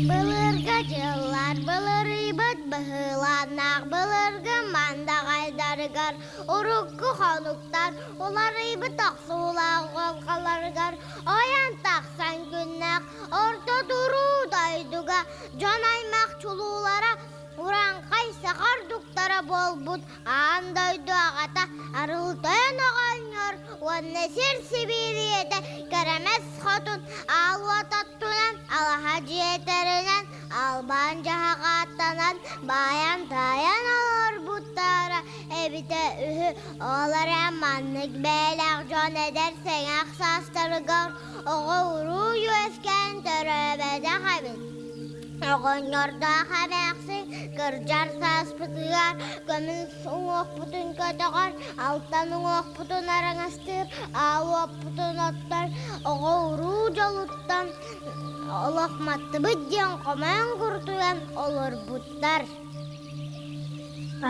Былыргы дьыллар былырыйбыт быһыылааннаах былыргы мандаҕайдарыгар урукку хонуктар уларыйбыт охсуулаах уолҕаларыгар ойон тахсан күннээх орто туруу дойдуга дьон аймах чулуулара урааҥхай саха ордуктара буолбут аан дойду аҕата Арылтайан оҕонньор уонна сир сибиирийэтэ Кэрэмэс хотун аал уот оттунан алаһа дьиэтэринэн албан дьаһаҕааттанан баайан-таайан олорбуттара эбитэ үһү. Ол эрэн маннык бэйэлээх дьон эдэр сэҥэх саастарыгар оҕо-уруу үөскээн төрөөбөтөх эбит. Оҕонньордоох эмээхсин кырдьар сааспытыгар көмүс уҥуохпутун көтөҕөр, алтан уҥуохпутун араҥастыыр, аал уоппутун оттор оҕо-уруу дьолуттан олох маттыбыт диэн хомойон курутуйан олорбуттар.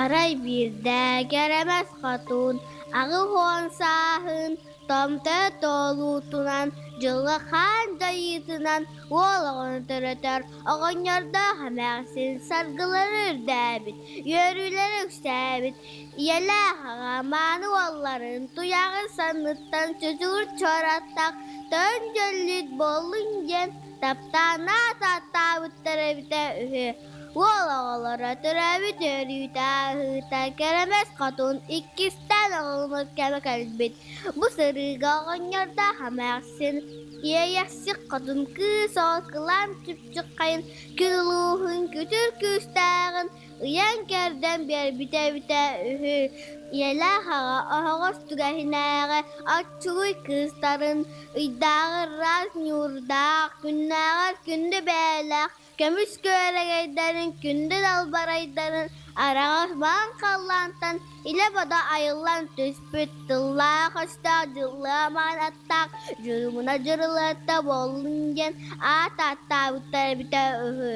Арай биирдэ кэрэмэс хотун 80 сааһын томто туолуутунан дьылҕа хаан дьайыытынан уол оҕону төрөтөр оҕонньордоох эмээхсин саргылары үрдээбит, үөрүүлэрэ үксээбит, ийэлээх аҕа мааны уолларын туйаҕын санныттан чочугур чуораттах төн дьөллүүт буоллун диэн таптаан аат ааттаабыттар эбитэ үһү. Уол оҕолоро төрөөбүт үөрүүтэ ааһыыта кэрэмэс хотун иккистээн оҕоломмут кэмэ кэлбит. Бу сырыыга оҕонньордоох эмээхсин Иэйэхсик хотун кыыс оҕо кылаан чыпчыххайын күн улууһун күтүр күүстээҕин ыйан-кэрдэн биэрбитэ эбитэ үһү. Ийэлээх аҕа оһоҕос түгэһинээҕи оччугуй кыыстарын ыйдааҕы ыраас ньуурдаах, күннээҕэр күндү бэйэлээх көмүс күөрэгэйдэрин, күндү далбарайдарын араҕас маҥан халлаантан илэ-бодо айыллан түспүт тыллаах-өстөөх дьыллыамаан аттаах дьурумуна дьырылыатта буоллун диэн аат ааттаабыттар эбитэ үһү.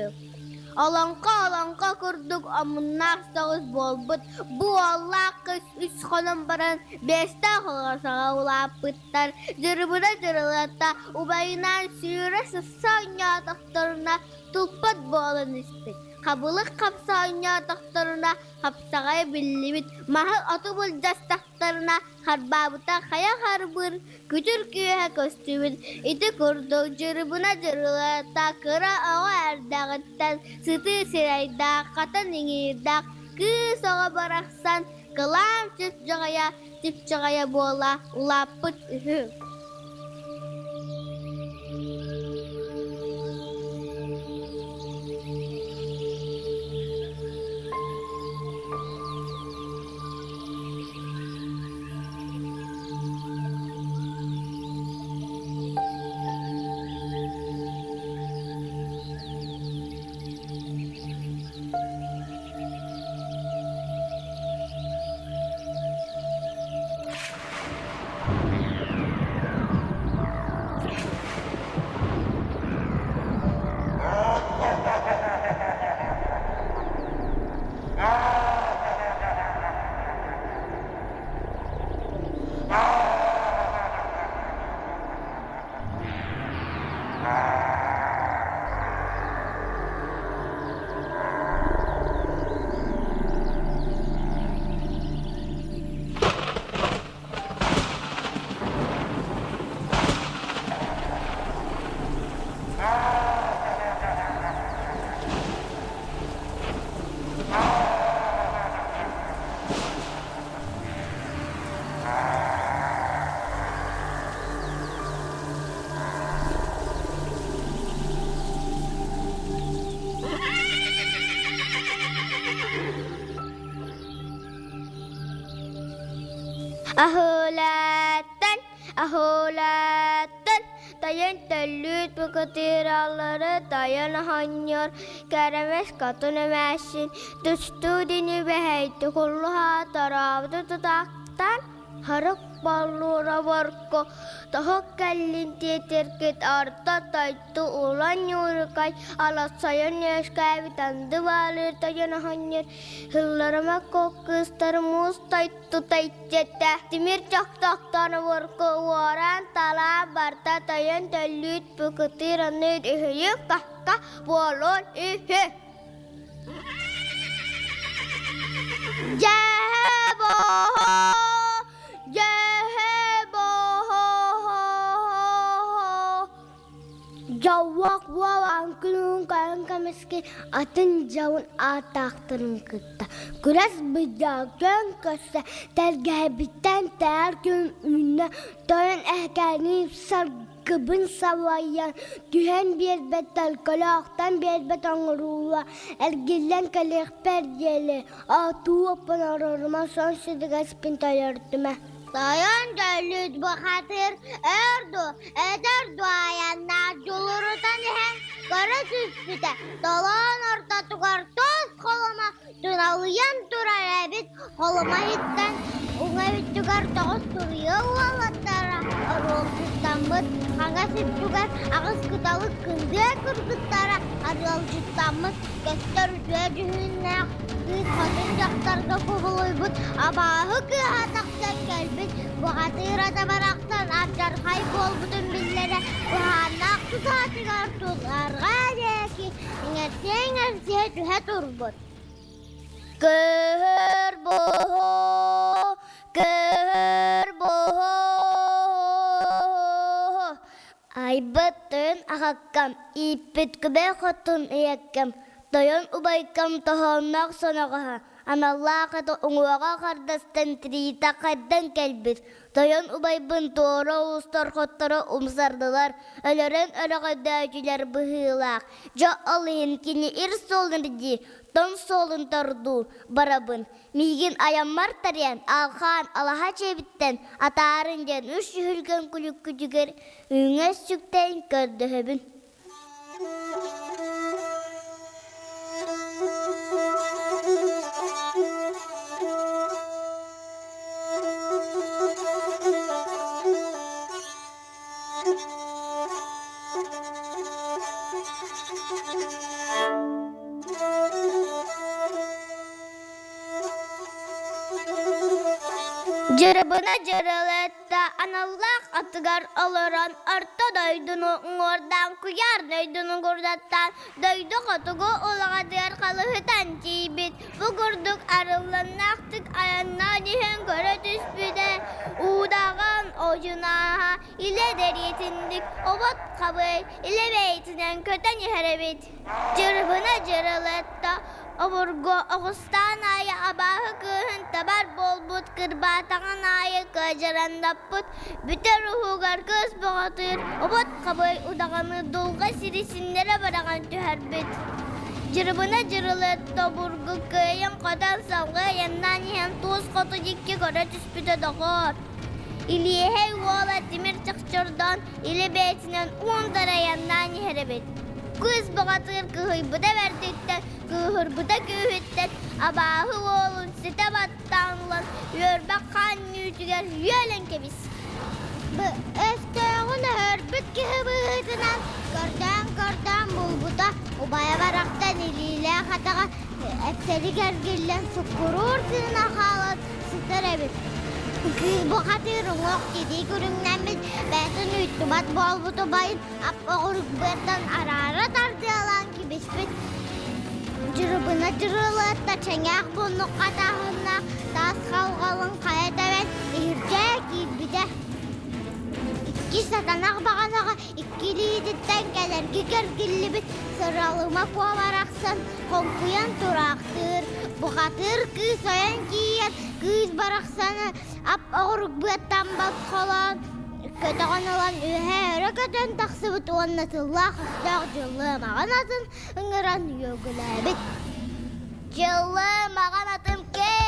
Олоҥхо олоҥхо курдук омуннаах соҕус буолбут бу уоллаах кыыс үс хонон баран биэстээх оҕо саҕа улааппыттар. Дьырыбына дьырылыатта убайынаан сүүрэ сысса оонньоотохторуна туппат буолан испит. Хабылык хапса оонньоотохторуна хапсаҕай биллибит, маһы оту былдьастахтарына харбаабыта хайа харбыыр, күтүр күөһэ көстүбүт. Ити курдук дьырыбына дьырылыата кыра оҕо эрдэҕиттэн сытыы сирэйдээх, хатан иҥиирдээх кыыс оҕо барахсан кылаан чыпчаҕайа чыпчаҕайа буола улааппыт үһү. Аһыылааттан, аһыылааттан, тайан төллүүт букатыыраллары тайан оһонньор, кэрэмэс хотун эмээхсин, тустуу дини бэһэйти куллуһа торообуту тутаахтаан. Харык баллуура борко тоһо кэллин тиэтэргит орто тойду улан ньуурукай алассайан үөскээбит анды баалыыр тойон оһонньор Һылларыма кыыстар муус тутайтета тимир чохтохтон ворку уоран талаан барта тойон төллүүт букутыр аныыр үһүйү кахка буолуон үһү. Дьэһэ-боһо, дьэһэ-боһо. Дьоллоох буолан күнүн көрөн көмүскэ атын дьон ааттаахтарын кытта күрэс быдьаа күөн көрсө тэлгэһэбиттэн тээр күн үүннэ тойон эһэкээни саргыбын салайан түһэн биэрбэт төлкөлөөхтөн биэрбэт оҥоруула эргиллэн кэлиэхпэр диэри атуу оппун орорума сон сидигэспин тойортума. Тойон дьөллүүт бухатыыр өр дуу, эдэр дуу айаннаах дьулурутан иһэн көрө түспүтэ, толоон ортотугар туос холомо туналыйан турар эбит. Холомо иһиттэн уҥа өттүгэр тоҕус туруйа уолаттара оруолдьуттаммыт, хаҥас өттүгэр аҕыс кыталык кындыа кыргыттара арыалдьыттаммыт, көстөр үтүө дьүһүннээх кыыс хотун дьахтарга кубулуйбут абааһы кыыһа тахсан кэлбит, бухатыыр ата барахсан алдьархай буолбутун биллэрэ уһааннаах тутаатыгар туларга диэки иҥэрсиэ-иҥэрсиэ түһэ турбут. Көһөр буһу, көһөр буһу, Айбыт тойон аҕаккам, ииппит күбэ хотун ийэккэм, тойон убайкам тоһоонноох соноҕоһо, аналлаах аты уҥуоҕа хардастан тириитэ хайдан кэлбит, тойон убайбын туора уустар хотторо умсардылар, өлөрөн өрөҕөйдөөчүлэр быһыылаах. Дьэ ол иһин кини ир суолун дии, тоҥ суолун тордуу барабын. Миигин айаммар тарыйан, алхаан алаһа дьиэбиттэн атаарын диэн үс дьүһүлгэн күлүккүтүгэр үҥэс сүктэн көрдөһөбүн. Дьырыбына дьырылытта аналлаах атыгар олорон орто дойдуну уҥуордаан куйаар дойдуну курдаттаан дойду хотугу улаҕатыгар халыһытан тиийбит. Бу курдук арылланнаахтык айаннаан иһэн көрө түспүтэ уудаҕан одьунааһа илэ дэриэтинник обот хабый илэ бэйэтинэн көтөн иһэр эбит. Дьырыбына дьырылытта Обургу оҕустаан аайы абааһы кыыһын табар буолбут, кырбаатаҕын аайы кыадьарандаппыт, бүтэр уһугар кыыс бөҕөтүгэр обот хабый удаҕаны дулҕа сири синнэрэ быраҕан түһэрбит. Дьырыбына дьырылыат тобургу кыайан-хотон салгыы айаннаан иһэн туос хоту дьикки көрө түспүтэ доҕоор. Илиэһэй уола тимир чохчордоон илэ бэйэтинэн уон дарайаннаан иһэр эбит. Кыыс баҕатыгар кыһыйбыта бэрдиттэн, кыыһырбыта күүһүттэн абааһы уолун ситэ баттаан ылан үөрбэх хаан үүтүгэр үөлэн кэбис. Өстөөҕүн өһөрбүт киһи быһыытынан көрдөөн-көрдөөн булбута, убайа барахсан илиилээх атаҕа эпсэрик эргиллэн суккуруур тыына хаалан сытар эбит. Кыыс бухатыыр уҥуох титии күрүҥнэммит, бэйэтин үүттүбэт буолбут убайын ап-оҕурук быаттан араара тардыалаан кэбиспит. Дьырыбына дьырылыатта чэҥээх муннукка таһыннаах таас халҕалын хайа тэбэн иһирдьэ киирбитэ. Икки сатанах баҕанаҕа икки илиититтэн кэлэрги кэргиллибит сыралыма куобарахсан хоҥкуйан тураахтыыр. Бухатыыр кыыс ойон тиийэн кыыс барахсаны ап-оҕурук быаттан босхолоон көтөҕөн ылан үөһэ өрө көтөн тахсыбыт уонна тыллаах өстөөх дьыллыы маҕан атын ыҥыран үөгүлээбит. Дьыллыы маҕан атым кээн!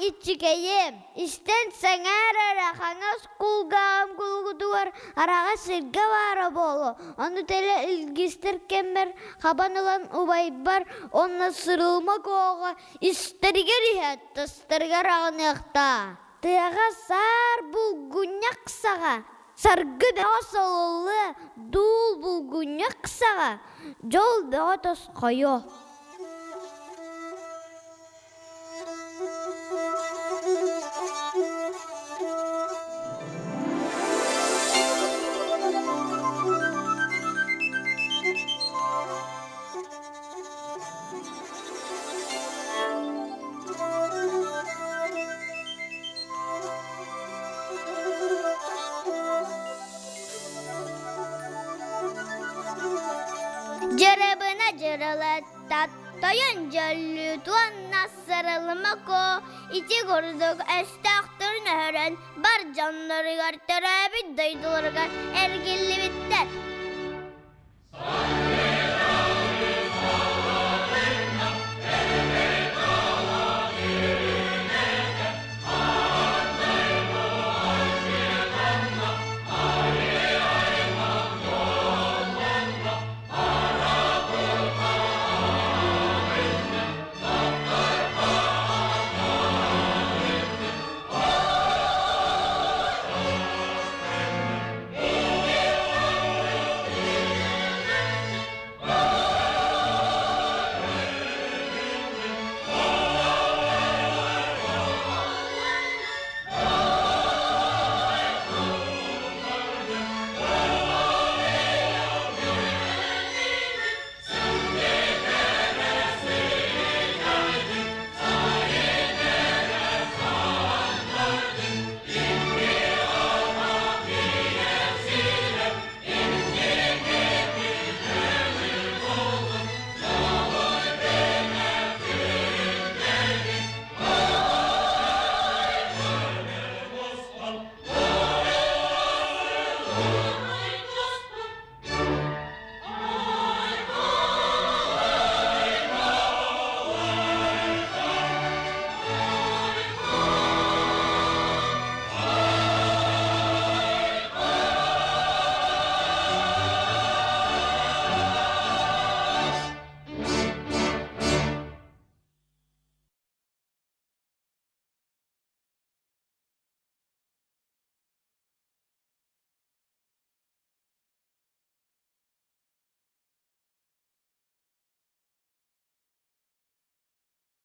иччигэйим, истэн сэҥээр эрэ хаҥас кулгааҕым кулугутугар араҕас сиргэ баара буолуо, ону тэлэ илгистэр кэммэр хабан ылан убайбар уонна сырылыма куоҕа истэригэр иһэ тастарыгар аҕыныахтаа. Тыаҕа саар булгунньах саҕа, саргы бөҕө сололлуо, дуул булгунньах саҕа, дьол бөҕө тосхойуо. Дьырыбына дьырылыттат, тойон дьөллүүт уонна сырылыма ити курдук өстөөхтөрүн өһөрөн бар дьонноругар төрөөбүт дойдуларыгар эргиллибиттэр.